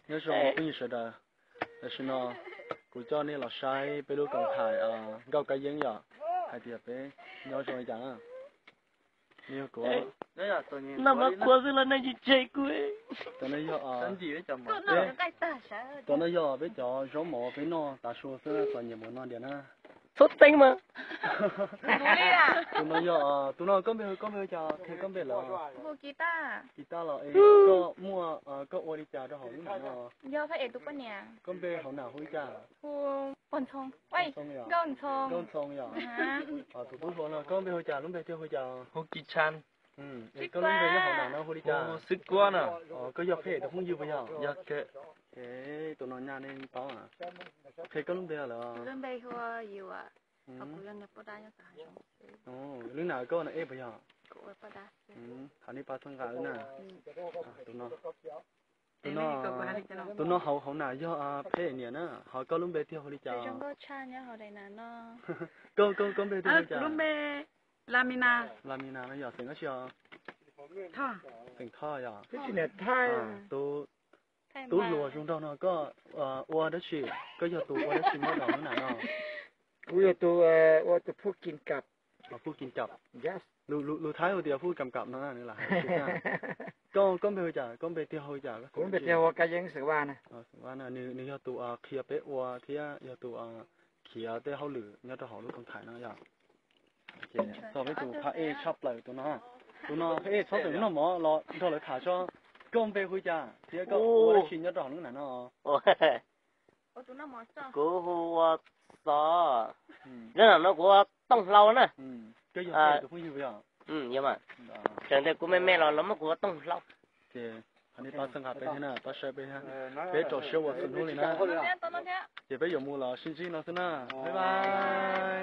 Nyob zoo phooj ywg sawv daws, tam sim no kuv coj nej los saib peb lub koom haum Nkauj Kab Yeeb yom, hais tias peb nyob zoo li cas na. Noj mov qhuav xwb los nej tsis tseg kuv. Cov no yog, cov no yog peb cov zaub mov peb noj tav su xwb, txom nyem mus no tias na. Txhob teeb mas. Tus no yog, tus no koj npe, koj npe hu cas, qhia koj npe lawm. Kiv Taj los es koj muaj, koj ua li cas rau hauv lub nam no? Koj npe hauv nam hu li cas? Nkauj Ntxhoo yom. Tus tub hluas no koj npe hu cas, lub npe tiag hu cas? Koj lub npe nyob hauv nam no hu li cas? Xwb Kuab no. Koj yog Pheb tus phooj ywg puas yog? Tus no nyaj nej paub. Qhia koj lub npe lawm. Lub nam koj no ej puas yog? Hais nej pab txhawb nqa wb na. Tus no, tus no hauv hauv nam yog Pheb niam na, ho koj lub npe tiag hu li cas? Koj, koj npe tiag hu li cas? Lamina no yog xeem dab tsi os? Xeem Thoj yom. Tus tub hluas zoo nraug no koj ua dab tsi? Koj yog tus ua dab tsi nyob rau hauv lub nam no? Kuv yog tus ua tus phuj kim kam. Phuj kim kam. Lus Thaib hu tias phuj kam kam no na, nws lam hais. Koj, koj npe hu cas? Koj npe tiag hu cas? Kuv npe tiag hu Kab Yeeb Xeem Vaj na. Nws yog tus qhia peb ua thiab yog tus khiav tej hauj lwm nyob rau hauv lub koom haum no yom. Ces txog peb tus phab ej tshaj plaws tus no. Tus no phab ej txhob txwm noj mov los nrog lawv tham tso. Koj npe hu cas thiab koj ua dab tsi nyob rau hauv lub nam no? Kuv hu ua Xov. Lub nam no kuv ua Tooj Hlau na. Koj yog tus phooj ywg yog? Yog mas. Tseem tias kuv me me los lawv muab kuv ua Tooj Hlau. Ces nej pab txhawb nqa peb thiab na, pab saib peb thiab. Peb rau siab ua txhua hnub li na. Ces peb yuav mus los sib ntsib no xwb na. Bye bye.